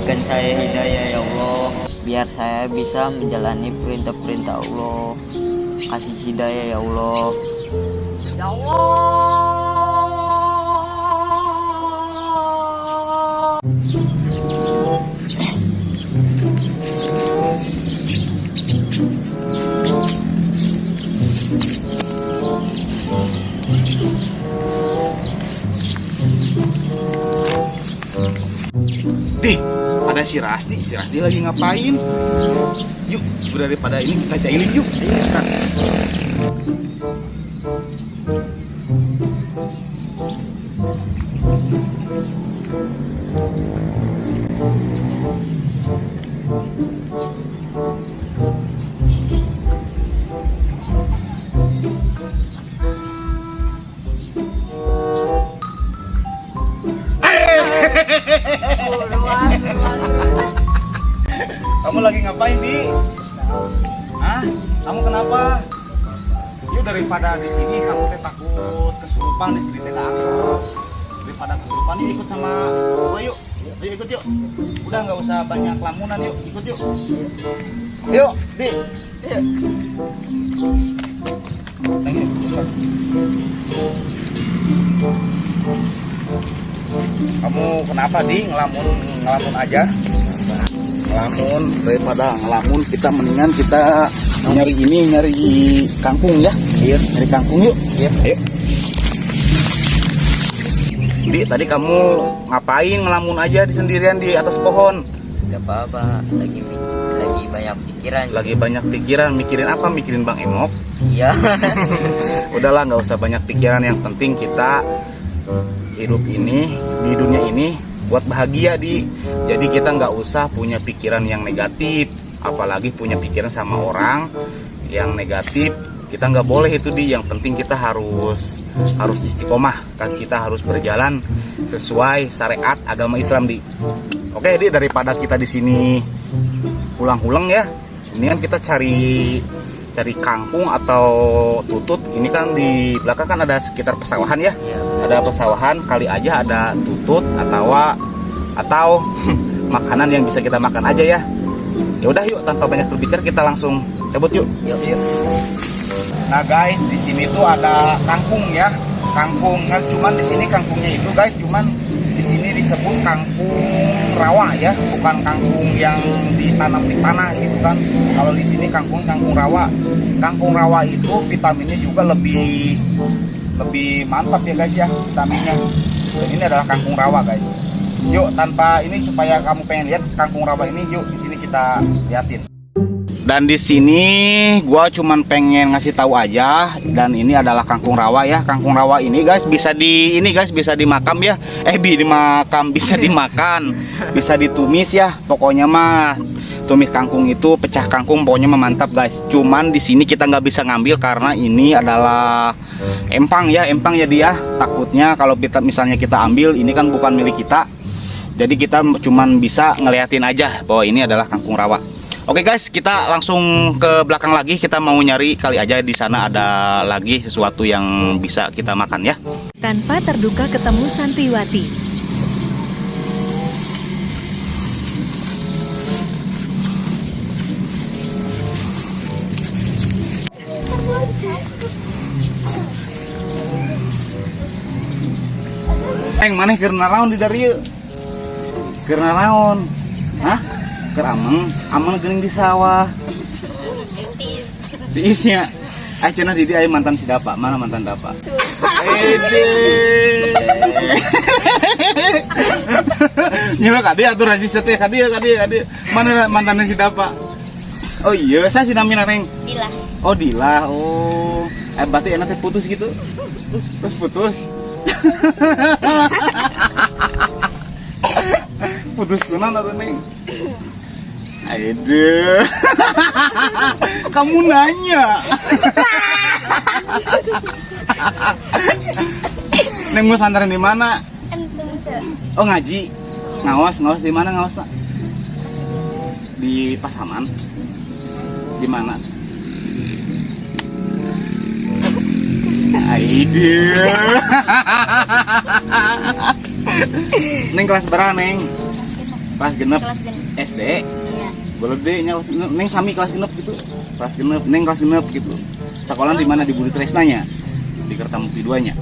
Berikan saya hidayah, ya Allah, biar saya bisa menjalani perintah-perintah Allah. Kasih hidayah, ya Allah. Ya Allah. Dih, ada si Rasti. Si Rasti lagi ngapain? Yuk, daripada ini kita jailin yuk. Ayo, kita. Kamu lagi ngapain, Di? Hah? Kamu kenapa? Yuk, daripada di sini kamu teh takut kesurupan, di sini teh takut. Daripada kesurupan, yuk ikut sama gua yuk. Ayo ikut yuk. Udah nggak usah banyak lamunan yuk, ikut yuk. Yuk, Di. Kamu kenapa, Di? Ngelamun ngelamun aja? Ngelamun, daripada ngelamun kita mendingan kita nyari ini, nyari kangkung ya. Iya. Nyari kangkung yuk. Iya. Ayo. Di, tadi kamu ngapain ngelamun aja di sendirian di atas pohon? Gak apa-apa, lagi banyak pikiran. Lagi banyak pikiran, mikirin apa? Mikirin Bang Emok? Iya. Udahlah, nggak usah banyak pikiran. Yang penting kita hidup ini di dunia ini buat bahagia, Di. Jadi kita nggak usah punya pikiran yang negatif, apalagi punya pikiran sama orang yang negatif. Kita nggak boleh itu, Di. Yang penting kita harus istiqomah kan, kita harus berjalan sesuai syariat agama Islam, Di. Oke, Di, daripada kita di sini ulang-ulang ya, mendingan kita cari cari kangkung atau tutut. Ini kan di belakang kan ada sekitar pesawahan ya. Iya. Ada pesawahan, kali aja ada tutut atau makanan yang bisa kita makan aja ya. Ya udah yuk, tanpa banyak berbicara kita langsung cabut yuk. Yuk, yuk. Nah guys, di sini tuh ada kangkung ya. Kangkung kan, cuman di sini kangkungnya itu guys, cuman di sini disebut kangkung rawa ya, bukan kangkung yang ditanam di tanah gitu kan. Kalau di sini kangkung kangkung rawa. Kangkung rawa itu vitaminnya juga lebih lebih mantap ya guys ya, vitaminnya. Dan ini adalah kangkung rawa guys. Yuk, tanpa ini supaya kamu pengen lihat kangkung rawa ini, yuk di sini kita liatin. Dan di sini gua cuman pengen ngasih tahu aja, dan ini adalah kangkung rawa ya. Kangkung rawa ini guys bisa di ini guys bisa dimakam ya. Bi dimakam, bisa dimakan, bisa ditumis ya. Pokoknya mah tumis kangkung itu, pecah kangkung, pokoknya mah mantap guys. Cuman di sini kita nggak bisa ngambil karena ini adalah empang ya, empang ya dia. Takutnya kalau kita misalnya kita ambil, ini kan bukan milik kita. Jadi kita cuman bisa ngeliatin aja bahwa ini adalah kangkung rawa. Oke guys, kita langsung ke belakang lagi. Kita mau nyari, kali aja di sana ada lagi sesuatu yang bisa kita makan ya. Tanpa terduga ketemu santriwati. Eng, maneh keur naraon di darieu? Keur naraon? Hah? Keur ameng, ameng geuning di sawah. Tiisnya. Ah, cenah di dieu aya mantan si Dapa. Mana mantan Dapa? Ede. Nyelok ka dieu atuh rasis teh ka dieu ka dieu ka dieu. Mana mantannya si Dapa? Oh iya, saya si namina Neng. Dila. Oh, Dila. Oh. Berarti enak teh putus gitu. Terus putus. Putus kunan atau Neng? Aduh. Kamu nanya. Neng mau santren di mana? Oh, ngaji. Ngawas, ngawas di mana ngawas, Nak? Di Pasaman. Di mana? Aduh. Neng kelas berapa, Neng? Kelas 6. Kelas 6. SD. Iya. Boleh nya Neng sami kelas 6 gitu. Kelas 6, Neng kelas 6 gitu. Sekolah di mana, di Budi Tresna nya? Di Kertamukti 2 nya.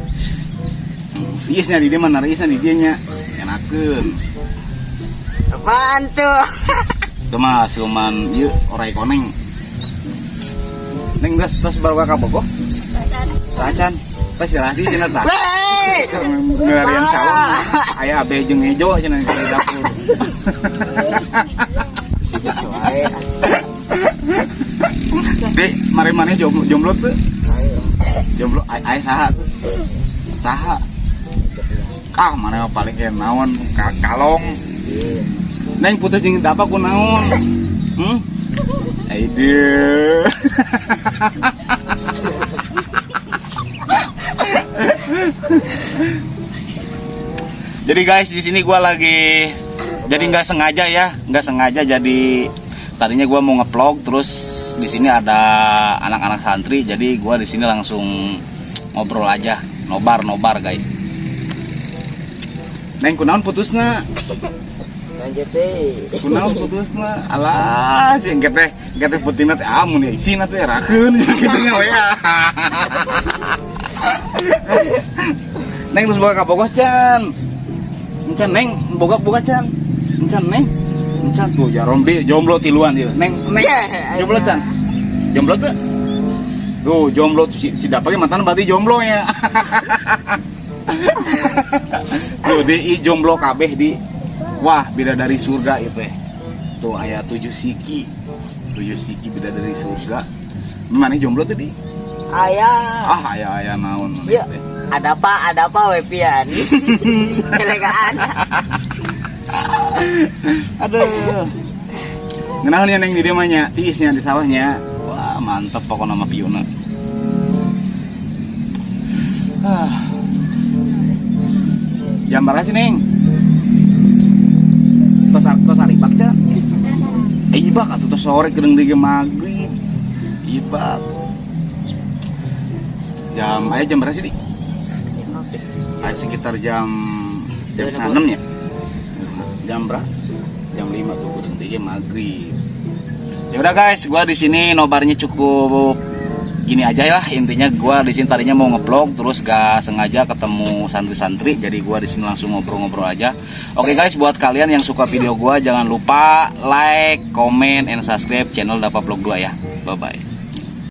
Tiisnya di dia mana, tiisnya di dia nya. Enakeun. Apaan tuh? Itu mah siluman ieu orai koneng. Neng geus tos baru ka Bogoh? Tacan. Tos istirahat di cenah tah. Wey! Ngelarian sawah. Aya abe jeung hejo cenah di dapur. Gitu ae. Dek, mari maneh jomblo, jomblo tuh. Ayo. Jomblo ai ai saha tuh? Saha? Ah, mana mah paling kayak naon kalong. Iya. Neng putus jeung dapa ku naon? Hmm? Aduh. Jadi guys, di sini gua lagi jadi nggak sengaja ya, nggak sengaja, jadi tadinya gua mau ngevlog, terus di sini ada anak-anak santri, jadi gua di sini langsung ngobrol aja, nobar nobar guys. Neng, kunaon putusna? Lanjut deh. Kunaon putusna? Alah, si engke teh putina teh amun ya isina tuh erakeun kitu nya we. Neng terus boga ka Bogoh can. Encan Neng, boga boga can. Encan Neng. Encan tuh ya rombi jomblo tiluan ieu. Neng, Neng jomblo can. Jomblo tuh. Tuh jomblo tuh, si dapatnya mantan berarti jomblo ya. Tuh di jomblo kabeh di. Wah, bidadari surga itu ya. Tuh aya 7 siki. 7 siki bidadari surga. Mana jomblo tuh di? Ayah. Ah, aya aya naon Iya. teh. Ada apa? Ada apa, Wepian? Kelegaan. Aduh. Ngenahan ya Neng di dieu mah nya, tiisnya di sawahnya. Wah, mantep pokoknya sama piuna. Ah. Jam berapa sih, Neng? Tos tos aribak can? Eh, ibak atuh tos sore kedeung deui ge maghrib. Ibak. Jam aya jam berapa sih, Di? Aya sekitar jam jam setengah enam ya? Jam berapa? Jam 5 tuh kedeung deui ge maghrib. Ya udah guys, gua di sini nobarnya cukup gini aja lah. Intinya gua di sini tadinya mau ngevlog, terus gak sengaja ketemu santri-santri, jadi gua di sini langsung ngobrol-ngobrol aja. Oke guys, buat kalian yang suka video gua jangan lupa like, comment, and subscribe channel Dapa Vlog 2 ya. Bye bye.